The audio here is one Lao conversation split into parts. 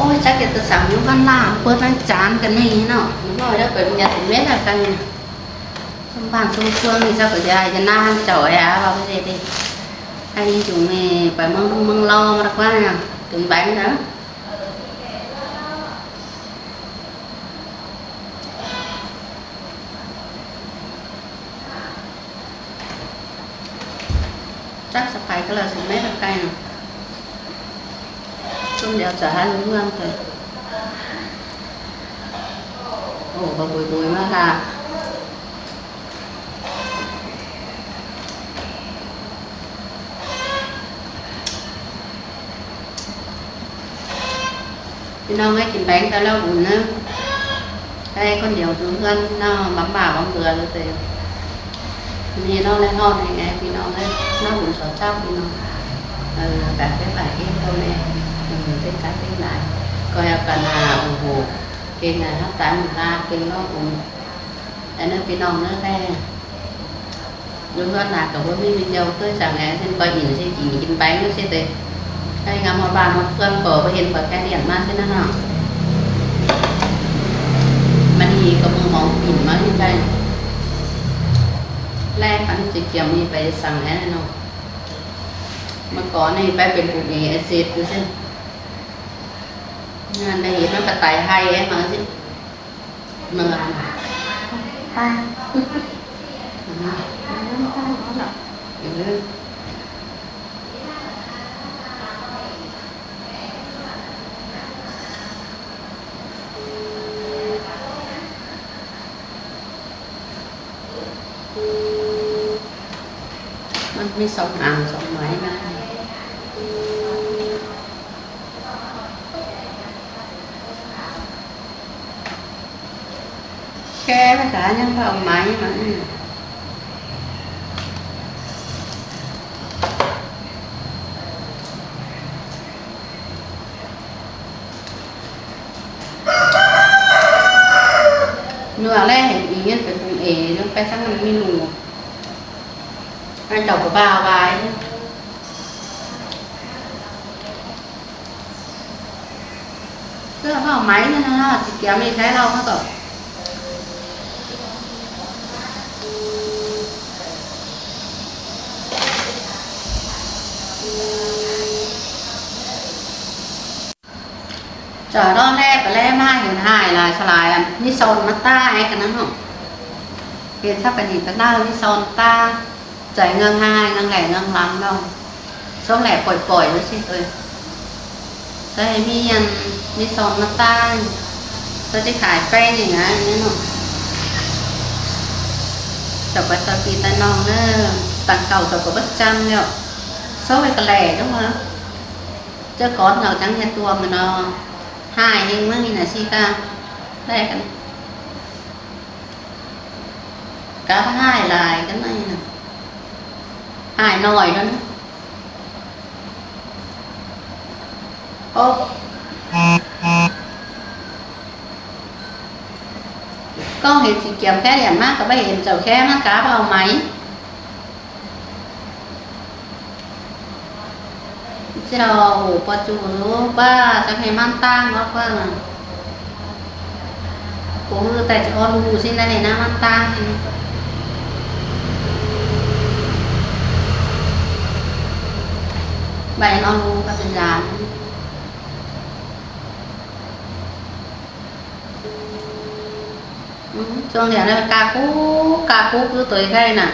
ໂອ້ຍ ຈັກເຮັດແຕ່ສັງຢູ່ບ້ານລາວ ເປີດວັນຈັນກໍໜີເນາະ. ນ້ອຍແລ້ວໄປເມືອງເສມັດແລ້ວກັນ ຊຸມບ້ານຊຸມເມືອງນີ້ ເຈົ້າກໍຢ່າ ຢ່ານາເຈົ້າແອ ວ່າບໍ່ໄດ້ເດ້. ໃຫ້ຢູ່ແມ່ໄປເມືອງລຸງເມືອງລໍມາດອກວ່າ ເຖິງໄປນະ. ຈັກສະໄປກໍແລ້ວ ຊິແມ່ນໃກ້ນະ ຊຸມດຽວຈະຫາເຮືອນເພິ່ນ. ໂອ້ ບັກບຸຍໆ ມາຄ່ະ. ພີ່ນ້ອງເອີຍ ກິນແບງແຕ່ລະບຸນເດີ ແຕ່ຄົນດຽວຢູ່ເຮືອນເນາະ ບຳບາບຳເບືອເລີຍເຕັມ. ມີນ້ອງແລະນ້ອງໃຫ້ແດ່ພີ່ນ້ອງເອີຍ ນ້ອງບຸນຂໍຈັບພີ່ນ້ອງ. ເອີ ແບບເປັນຫຼາຍເອງໂຕແມ່ ເອີ ເປັນຈັກເປັນຫຼາຍ ກໍແລ້ວກັນນາ. ໂອ້ໂຫ ເກັ່ງນະ ຮັບຕາຍໝູ່ລາ ເກັ່ງນ້ອງບຸນ ອັນນັ້ນພີ່ນ້ອງເດີແທ້. ຢູ່ເຮືອນນາກໍບໍ່ມີວິນເດີ ຄືຈັ່ງແອຊິນກໍອີນຊິກິນ ກິນໄປຢູ່ຊິເຕະ. ໄດ້ງາມຮອດບ້ານຮອດເຮືອນກໍບໍ່ເຫັນຂ້ອຍແຄ່ລຽນມາຊິນະເນາະ. ມັນນີ້ກໍມືມອງປິ່ນມາຢູ່ໄດ້ ແລງມັນຊິກຽມນີ້ໄປສັ່ງແອເນາະ. ເມື່ອກ່ອນນີ້ໄປເປັນຜູ້ມີອາຊີບຢູ່ຊິ ງານໄດ້ເຮັດມັນກໍໄຕໄຮ່ແອມາຊິ. ເມື່ອ ໄປ ອືມ ເອີ ມັນມີສອງອັນສອງໄມ້ນະ. ແຄ່ພາສາຍັງເວົ້າໄໝມັນ ເມື່ອແລເຫັນອີເງິນເປັນປຸງເອ ລົງໄປຊັ້ນມັນມີຮູ ໃຫ້ເຈົ້າຜູ້ບ່າວໄວ້. ເພື່ອເວົ້າໄໝນັ້ນນະ ຊິກຽມນີ້ໃຊ້ເລົ່າມາກໍ ຈອດອນແລໄປແລມາ ເຫັນຫາຍຫຼາຍສະຫຼາຍ ອັນມີຊອນມາຕາຍກັນນະເນາະ ເຫັນຊະປະດີຕະໜ້າມີຊອນຕາ. ໃຈເງື່ອນຫາຍ ເງື່ອນແຫຼເງື່ອນລຳດອກ ຊ່ວງແຫຼປ່ອຍໆ ຢູ່ຊິເອີຍ ໃສ່ມີອັນ ມີຊອນມາຕາຍ ເຂົາຊິຂາຍແປ້ງນີ້ນະ ນີ້ເນາະ ເຈົ້າໄປຕະກີຕະໜອງເດີ ຕັງເກົ່າເຈົ້າກໍເບິດຈັນແລ້ວ ຊ່ວງແຫຼກໍແຫຼດອກມາ ເຈົ້າກ່ອນເຂົາຈັ່ງເຮັດຕົວມາເນາະ ຫາຍເອງເມືອງນີ້ນະຊິກະ ແລກັນ ກະຫາຍຫຼາຍກັນໜ້ອຍນະ ຫາຍໜ້ອຍແລ້ວນະ ໂອ້ ກໍເຫັນຊິກຽມແຄ່ຫຼຽນມາ ກໍບໍ່ເຫັນເຈົ້າແຄ່ມາກາບເອົາໄໝ. ເຈົ້າ ໂອ ປະຈູ ປາ ຈັກໃຫ້ມັນຕ່າງອອກວ່າ ໂອ ແຕ່ຈະອ່ອນຮູ້ຊິໄດ້ນະ ມັນຕ່າງ ໃບອ່ອນຮູ້ກໍເປັນລານ. ອືມ ຊ່ວງດຽວນີ້ກາກຸກ ກາກຸກຢູ່ຕົວໃກ້ນະ.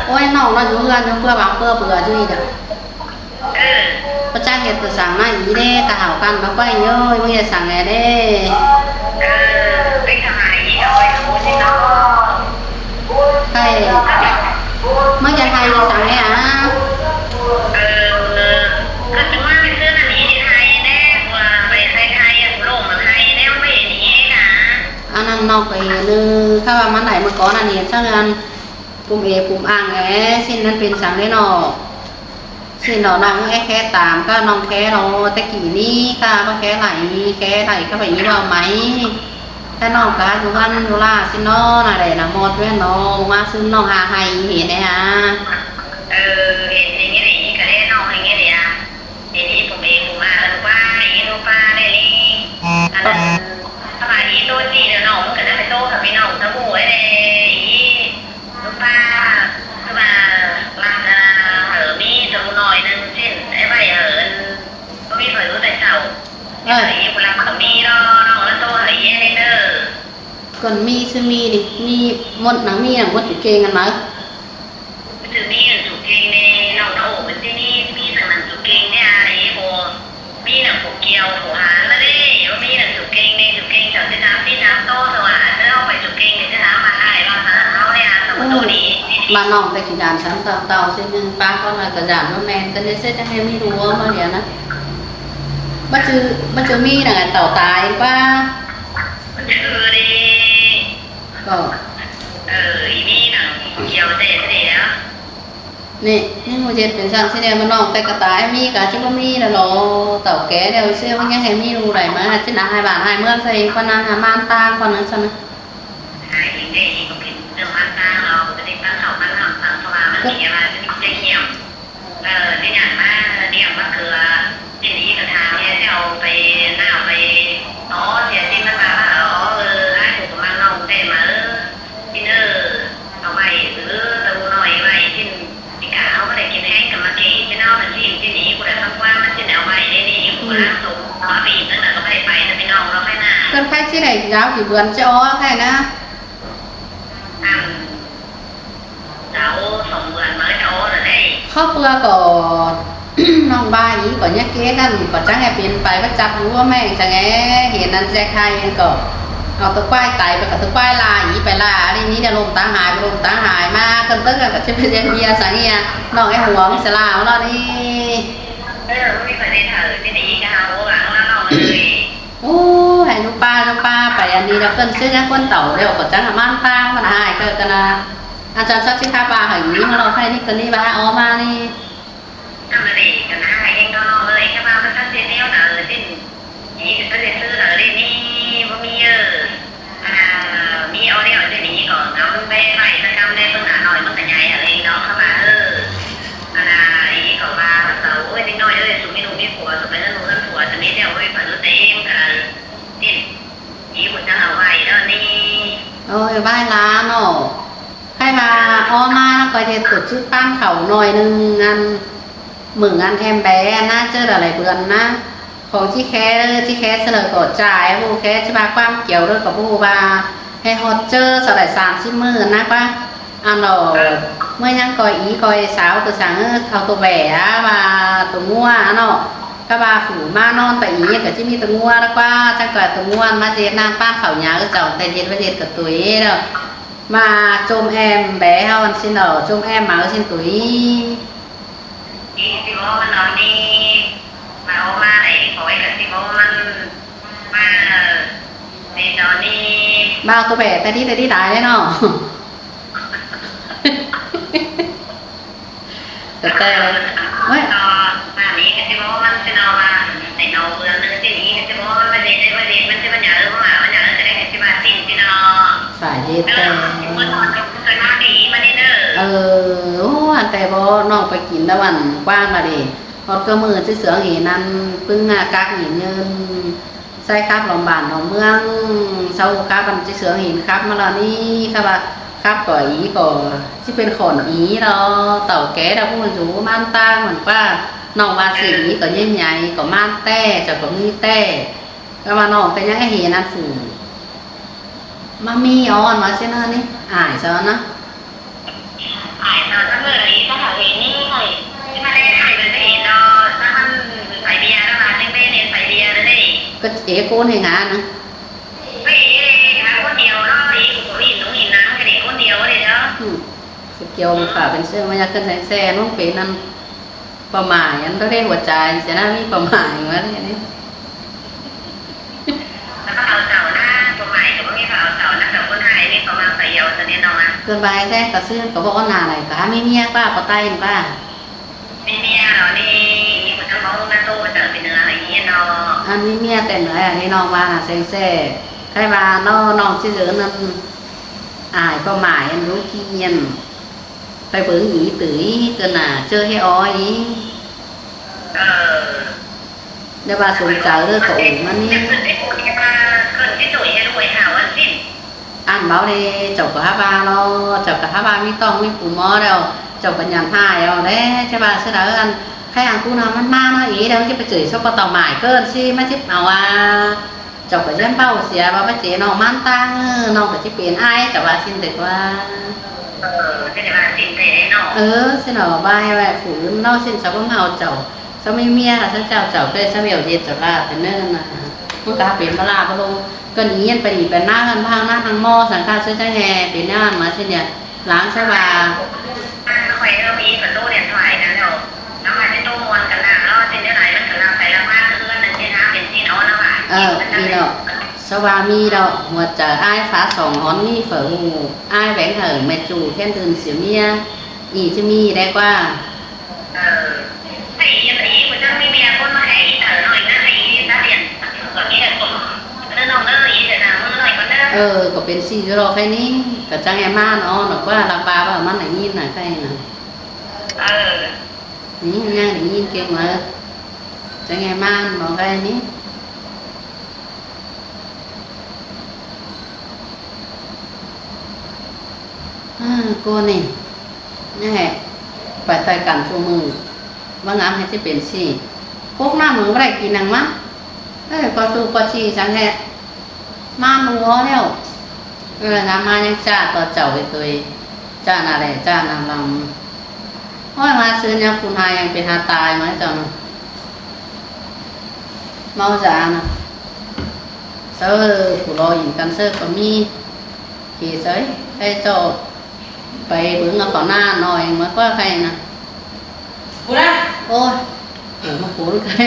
ໂອ້ຍ ນ້ອງນອນຢູ່ເຮືອນ ເພື່ອຫວັງເພື່ອເບື່ອຢູ່ນີ້ດອກ. ເອີ ບໍ່ຈັກເຮັດແຕ່ສັງນະ ອີເດ້ ຕາຫາວກັນມາໄປເອີຍ ມຶງຢ່າສັງແດ່ເດ້. ເອີ ເປັນທະຫານອີເນາະ ເປັນທະຫານເນາະ. ໃຫ້ ມັນຈະໄທຢູ່ສັງແດ່ອະ? ເອີ ຄືຊິມາເປັນເທື່ອນັ້ນອີໄທແດ່ ວ່າໄປໄທໄທອະ ໂລກມັນໄທແດ່ ໄປເອງນະ. ອັນນັ້ນນ້ອງກໍເຫັນ ເອີ ຖ້າວ່າມັນໄຫຼມື້ກ່ອນອັນນີ້ ຊະເຮືອນ ປຸມເອປຸມອ່າງແອ ຊິນນັ້ນເປັນສັງເດ້ເນາະ. ຊິນເນາະ ນ້ອງແອແຄຕາມ ກໍນ້ອງແຄເນາະ ແຕ່ກີ້ນີ້ກະວ່າແຄໄຫຼ ແຄໄຫຼ ກໍໄປອີວ່າໄໝ. ແຕ່ນ້ອງກະຢູ່ເຮືອນຢູ່ລາຊິເນາະ ນະແຫຼະນະໝົດແມ່ນນ້ອງ ມາຊຶມນ້ອງຫາໄຫ້ເຫັນແດ່ຫາ. ເອີ ເຫັນ ເຫັນອີ່ຫຼີກະແລະ ນ້ອງເຫັນອີ່ຫຼີອະ ເຫັນອີ່ຜູ້ເມຜູ້ມາລະລູກວ່າ ອີ່ລູກປ້າແດ່ນີ້ ອັນນັ້ນ ສະບາຍດີໂຕຈີເດີນ້ອງ ມັນກະໄດ້ໄປໂຕກັບພີ່ນ້ອງຕະໝູ່ແດ່ອີ່ ລູກປ້າ ຄືວ່າລັກ ເອີ ມີໂຕນ້ອຍໜຶ່ງຊີ້ນ ໄອ້ໄວ້ ເອີ ບໍ່ມີໃຜຮູ້ແຕ່ເຊົ້າ ເອີ ອີ່ຜູ້ລັກກະມີເນາະ ນ້ອງລະໂຕໃຫ້ແດ່ເດີ. ກ່ອນມີຊື່ມີນີ້ ມີມົດນາງມີນາງມົດຢູ່ເກັ່ງຫັ້ນນະ ຊື່ມີນາງສຸເກັ່ງນີ້ ນ້ອງຕາໂອເພິ່ນຊິມີ ມີສັງນາງສຸເກັ່ງນີ້ ອີ່ບໍ່ ມີນາງຜູ້ກ່ຽວຜູ້ຫານລະເດ້ ບໍ່ມີນາງສຸເກັ່ງນີ້ ສຸເກັ່ງເຈົ້າຊິຖາມຊິຖາມໂຕສະວ່າ ເຈົ້າເອົາໄປສຸເກັ່ງນີ້ຊິຖາມຫາອ້າຍວ່າຫາເຮົາແດ່ຫາສະບໍ່ໂຕນີ້ ບ້ານນ້ອງແຕ່ຂີ້ຢ້ານສັນເຕົ່າໆ ຊິໜຶ່ງປາກກ່ອນວ່າກະຢ້ານວ່າແມ່ນກັນເດ້ ຊິຈະໃຫ້ມີຮູ້ມາດຽວນະ ບໍ່ຈື່ ບໍ່ຈື່ມີນາງເຕົ່າຕາຍກວ່າ ມັນຄືເດ້ ກໍ ເອີ ອີ່ມີໜັງກ່ຽວແຕ່ຊະແລ້ວ ນີ້ ຍັງບໍ່ເຮັດເປັນຊັ້ນຊິແນ່ ມານ້ອງແຕ່ກະຕາຍ ມີກະຊິບໍ່ມີແລ້ວເນາະ ເຖົ້າແກ່ແລ້ວຊິວ່າຍັງໃຫ້ມີລູກໄດ້ມາ ຊິໜັກໃຫ້ບ້ານໃຫ້ເມືອງໃສ່ ຄວນນາງຫາມານຕ່າງ ຄວນນັ້ນຊັ້ນນະ ໃຫ້ເອງເດ້ ເອງກໍເປັນເລື່ອງມານຕ່າງເນາະ ກໍໄດ້ປັນເຂົ້າປັນນ້ຳ ປັນ ເພາະວ່າມັນຊິວ່າຈະມີແຕ່ງຽມ ເອີ ຊິຫຍັງມາລ້ຽງມາເກືອ ຊິໜີກະຖາມແດ່ ຊິເອົາໄປໜ້າໄປ ອໍ ເສຍສິ້ນມັນວ່າ ເອີ ເອີ ອ້າຍຜູ້ກໍມັກນ້ອງແທ້ມາ ເອີ ຊິເນີ ເອົາໄວ້ ເອີ ໂຕນ້ອຍໄວ້ ຊິ ຊິກະເອົາບໍ່ໄດ້ກິນແຮງກະມາເກ ຊິເອົາມັນຊິ ຊິໜີ ຜູ້ໃດມາຄວ້າມັນຊິເອົາໄວ້ ເດນີ້ ຜູ້ລາງສົງ ເອົາໄປອີກ ຈັ່ງໃດກໍບໍ່ໄດ້ໄປ ແຕ່ພີ່ນ້ອງເນາະ ໄປໜ້າ ເກີນໄປຊິໄດ້ລາວທີ່ເບືອນຈະອອກໃຫ້ນະ ອັນ ເຈົ້າສອງເດືອນມາເຈົ້ານະເດ້ ເຂົ້າເປືອກໍ ນ້ອງວ່າອີກກໍຍາເກກັນ ກໍຈັ່ງໃຫ້ເປັນໄປວ່າຈັບຮູ້ວ່າແມ່ງຈັ່ງແອ ເຫັນອັນແຈກໄຂ່ຫັ້ນກໍ ເອົາຕົວຄວາຍໄຕໄປກັບຕົວຄວາຍລາອີກ ໄປລາອັນນີ້ນີ້ລະລົມຕາງຫາຍ ໄປລົມຕາງຫາຍມາ ເກີນເຕີກກັນກໍຈະໄປແຈກເບຍສັງເອີຍ ນ້ອງໄອ້ຫົວມັນສະລາວເນາະນີ້ ເອີ ມີປະເທດເຮົາຊິໄດ້ອີກຫາໂອຫວັງວ່ານ້ອງເອີຍ ໂອ້ ໃຫ້ລູກປ້າ ລູກປ້າໄປອັນນີ້ແລ້ວ ເພິ່ນຊື້ຍາຄົນເຖົ້າແລ້ວກໍຈັ່ງຫາມານພາມັນຫາຍເກີດກັນນະ ອາຈານສັກສິຄາບາໃຫ້ມີມາລອກໃຫ້ນີ້ກໍນີ້ວ່າອອກມານີ້ ທຳມະດາກໍນາໃຫ້ເຮັດເນາະເອີຍ ແຄ່ວ່າມັນສັກສິແນວນະເອີຍ ສິ້ນ ນີ້ກໍໄດ້ຊື້ລະເດ້ນີ້ ບໍ່ມີເອີ ອັນນ່າ ມີເອົາແລ້ວຈັ່ງນີ້ກໍນຳໄປໄວ້ສະກຳແດ່ ເບິ່ງຫາໜ້ອຍມັນກໍໃຫຍ່ຫັ້ນເອງເນາະ ເຂົາວ່າເອີ ອັນນ່າ ອີ່ກໍວ່າ ໂອ້ຍ ເດັກນ້ອຍເອີຍ ສູມີລູກມີຜົວ ສູໄປເຮືອນລູກເຮືອນຜົວ ຈະມີແລ້ວ ໂອ້ຍ ຂ້ອຍຮູ້ແຕ່ເອງກໍ ນີ້ ອີ່ບໍ່ຈັກເອົາໄວ້ແລ້ວນີ້ ໂອ້ຍ ໄວ້ລາເນາະ ໃຜວ່າອອກມາແລ້ວກໍເຮັດຕົວຈື່ປານເຂົາໜ້ອຍໜຶ່ງ ອັນ ເມືອງອັນແອມແບນະ ເຈີຫຼາຍໆເດືອນນະ ຂອງຈີແຄເດີ ຈີແຄສະເໜີກໍຈ່າຍ ບໍ່ແຄຊິວ່າຄວາມກ່ຽວເດີ ກໍບໍ່ຮູ້ວ່າໃຫ້ຮອດເຈີເທົ່າໃດ ສາມສິບມື້ນະ ກວ່າ ອັນດອກ ເມື່ອຍັງກ່ອຍອີ່ກ່ອຍສາວ ຕົວສັງ ເອີ ເອົາຕົວແຫວ ວ່າຕົວງົວເນາະ ກະວ່າຝູງມານອນຕະອີ່ ກະຊິມີຕົວງົວລະກວ່າ ຈັກກະຕົວງົວມາເຮັດນານປານເຂົາຫຍ້າ ເຈົ້າແຕ່ເຮັດບໍ່ເຮັດກະຕຸຍເດີ ມາຈົ່ມແອມແບເຮົາອັນຊີ້ເນາະ ຈົ່ມແອມມາເອົາຊີ້ຕຸຍ ນີ້ຊິເວົ້າມັນເນາະນີ້ ມາເອົາມາໄດ້ ຂ້ອຍກະຊິເວົ້າມັນ ມາ ນີ້ເນາະນີ້ ມາເອົາຕົວແບກແຕ່ດີແຕ່ດີຫຼາຍເດ້ເນາະ ແຕ່ ແຕ່ ໂອ້ຍ ເນາະ ມານີ້ກະຊິເວົ້າມັນຊິເນາະວ່າ ໃນເນາະ ເມືອງໜຶ່ງຊິນີ້ກະຊິເວົ້າມັນວ່າເຮັດໄດ້ບໍ່ເຮັດ ມັນຊິບັນຍາເອີ ບໍ່ມາບັນຍາເອີ ກະໄດ້ກະຊິວ່າສິ້ນຊິເນາະ ຝ່າຍເຮັດແຕ່ ເອີ ເພິ່ນເອົາ ເພິ່ນມາດີມານີ້ເດີ ເອີ ໂອ້ ອັນແຕ່ບໍ່ນ້ອງໄປກິນຕາວັນກວ້າງມາເດ ຮອດກະມື້ຊິເຊື່ອງເຫັນອັນປຶ້ງໜ້າກັກນີ້ເງິນ ໃສ່ຂັບລອມບ້ານລອມເມືອງ ເຊົາຂັບ ອັນຈິເຊື່ອງເຫັນຂັບມາລະນີ້ ຄັນວ່າຂັບກໍອີກໍຊິເປັນຂອນອີເນາະ ເຖົ້າແກ່ດອກຜູ້ສູງມານຕ່າງມັນກວ່າ ນ້ອງວ່າສີອີກໍໃຫຍ່ໆ ກໍມານແຕ້ ເຈົ້າກໍມີແຕ້ ກໍວ່ານ້ອງແຕ່ຍັງໃຫ້ເຫັນອັນສູງ ມາມີອອນວ່າຊີ້ນະນີ້ ອາຍຊະນະ ອາຍຊະ ຖ້າເມື່ອໃດຖ້າຫາເຫັນນີ້ ຂ້ອຍຊິມາແລນໃຫ້ເພິ່ນໄປເຫັນດອກ ຖ້າມັນໄປເບຍແລ້ວວ່າຈັ່ງໄປເຫັນໄປເບຍເລີຍ ກໍເອໂກນໃຫ້ງານນະ ໄປເອງານຄົນດຽວເນາະ ອີກກໍບໍ່ເຫັນໜູເຫັນນາງ ກະເອໂກນດຽວເລີຍເດີ ອືມ ສະກຽວມັນຂາເປັນເຊື່ອງ ມາຢາກຂຶ້ນແສງແສນ ມັນເປັນອັນ ເປົ້າໝາຍ ອັນບໍ່ໄດ້ຫົວໃຈ ຊິນະ ມີເປົ້າໝາຍວ່າແນວນີ້ ແລ້ວກໍເອົາເຈົ້ານະ ເປົ້າໝາຍກໍບໍ່ມີໃຜເອົາເຈົ້ານະ ແຕ່ຄົນໃຫ້ມີຄວາມຮັກໃຜດຽວ ຊະນີ້ນ້ອງນະ ເກີນໄປແທ້ ກໍຊື້ກໍບໍ່ເອົາໜ້າໃດ ກໍຫາມີເມຍກວ່າ ບໍ່ໄຕ້ກວ່າ ມີເມຍແລ້ວນີ້ ມີຜູ້ຈັກມາໂຮມນາໂຕ ເຈົ້າເປັນເໜືອໃຫ້ເຮັດເນາະ ອັນມີເມຍແຕ່ເໜືອ ອັນນີ້ນ້ອງວ່ານະ ແສງແຊ ໃຜວ່າເນາະ ນ້ອງຊິເດີນນັ້ນ ອາຍກໍໝາຍອັນລູກກີ່ອັນ ໄປເບິ່ງອີຕື່ອີເກີນໜ້າ ເຈີເຮອໍອີ. ເອີ ແຕ່ວ່າສົນໃຈເດີ ກະໂອມມານີ້ ອັນເວົ້າເດ້ ເຈົ້າກໍຫາວ່າເນາະ ເຈົ້າກໍຫາວ່າມີຕ້ອງມີປູໝໍແລ້ວ ເຈົ້າກໍຫຍັນຫາຍເອົາແຫຼະ ຈະວ່າຊິໄດ້ ອັນ ໃຄອັງກູນະມັນມາເນາະເອ ແລ້ວມັນຈະໄປເຈີສົບປະຕອໝາຍເກີນຊິ ມັນຊິເອົາວ່າ ເຈົ້າກໍຢ້ານເວົ້າເສຍວ່າມາເຈນ້ອງມັນຕາ ເອີ ນ້ອງກໍຊິເປັນອ້າຍ ເຈົ້າວ່າຊິນເດີກວ່າ ເອີ ຊິໄດ້ວ່າຊິນເດ້ເນາະ ເອີ ຊິນເອົາວ່າໃຫ້ໄວ້ຜູ້ອື່ນເນາະ ຊິນສາວບໍ່ມາເອົາເຈົ້າ ສາມີເມຍລະ ເຈົ້າ ເຈົ້າເຄີຍສາມີເຮັດ ເຈົ້າວ່າເປັນແນວນັ້ນນະ ມັນກໍເປັນມາລາບໍ່ລົງ ກໍໜີກັນໄປໜີໄປນາ ເຮືອນພາງນາທາງໝໍ ສັງຄາເຊື່ອຈະແຫ່ເປັນແນວນັ້ນມາຊິນເນຍ ຫຼາງຊະວ່າ ຂ້ອຍເອີມີປະຕູແດນຖວາຍກັນແລ້ວ ລາວວ່າຊິໂຕມ່ວນກັນນາ ລາວວ່າຊິແນວໃດ ມັນກໍລາໄປລາມາຄືກັນນັ້ນຊິນຫາເປັນຊິນເນາະ ລາວ່າ ເອີ ມີດອກ ສະວ່າມີດອກ ຫົວໃຈອ້າຍຟ້າສອງຮອນນີ້ເຝີຫູ ອ້າຍແຫວງເຫິງແມ່ຈູ່ແຄ້ນຕື່ນເສຍເມຍ ອີຈະມີໄດ້ກວ່າ ເອີ ໃຜອີ່ຫຍັງອີ່ບໍ່ຈັກມີເມຍຄົນມາໃຫ້ອີ່ເຕີໜ້ອຍນະ ໃຫ້ອີ່ຕາດຽນ ກໍມີແຕ່ຄົນເດີນ້ອງເດີ ອີ່ເດີນາມືໜ້ອຍກ່ອນເດີ ເອີ ກໍເປັນສີ່ຢູ່ດອກໃຜນີ້ ກໍຈັ່ງໃຫ້ມານອນດອກວ່າ ລຳບາວ່າມັນໄດ້ຍິນນະໃຜນະ ເອີ ນີ້ຍັງໄດ້ຍິນເກັ່ງວ່າ ຈັ່ງໃຫ້ມານອນດອກໃຜນີ້ ອາ ໂກນີ້ ນີ້ແຫຼະ ໄປຕ່ອຍກັນຊຸມື້ ວ່າງາມໃຫ້ຊິເປັນຊີ້ ໂຄກນ້ຳມັນບໍ່ໄດ້ກິນຫຍັງມາ ເອີ ກໍຕູກໍຈີ່ຈັ່ງແທ້ ມາໜູແລ້ວ ເອີ ງາມມາຍັງຈ້າຕໍ່ເຈົ້າເອີຍ ຈ້າໜ້າແຫຼ້ ຈ້າໜ້າລຳ ໂອ້ຍ ມາຊື້ຍາຝຸ່ນຫາຫຍັງ ເປັນຫາຕາຍມາເຈົ້ານະ ເມົາຢານະ ເຊີ ຜູ້ລໍອີກກັນເຊີກໍມີ ເກເຊີຍ ໃຫ້ເຈົ້າໄປເບິ່ງເອົາເຂົ້າໜ້າໜ້ອຍມາກວ່າໃຄນະ ໂອ້ຍ ໂອ້ຍ ມາໂຂນໃຄ.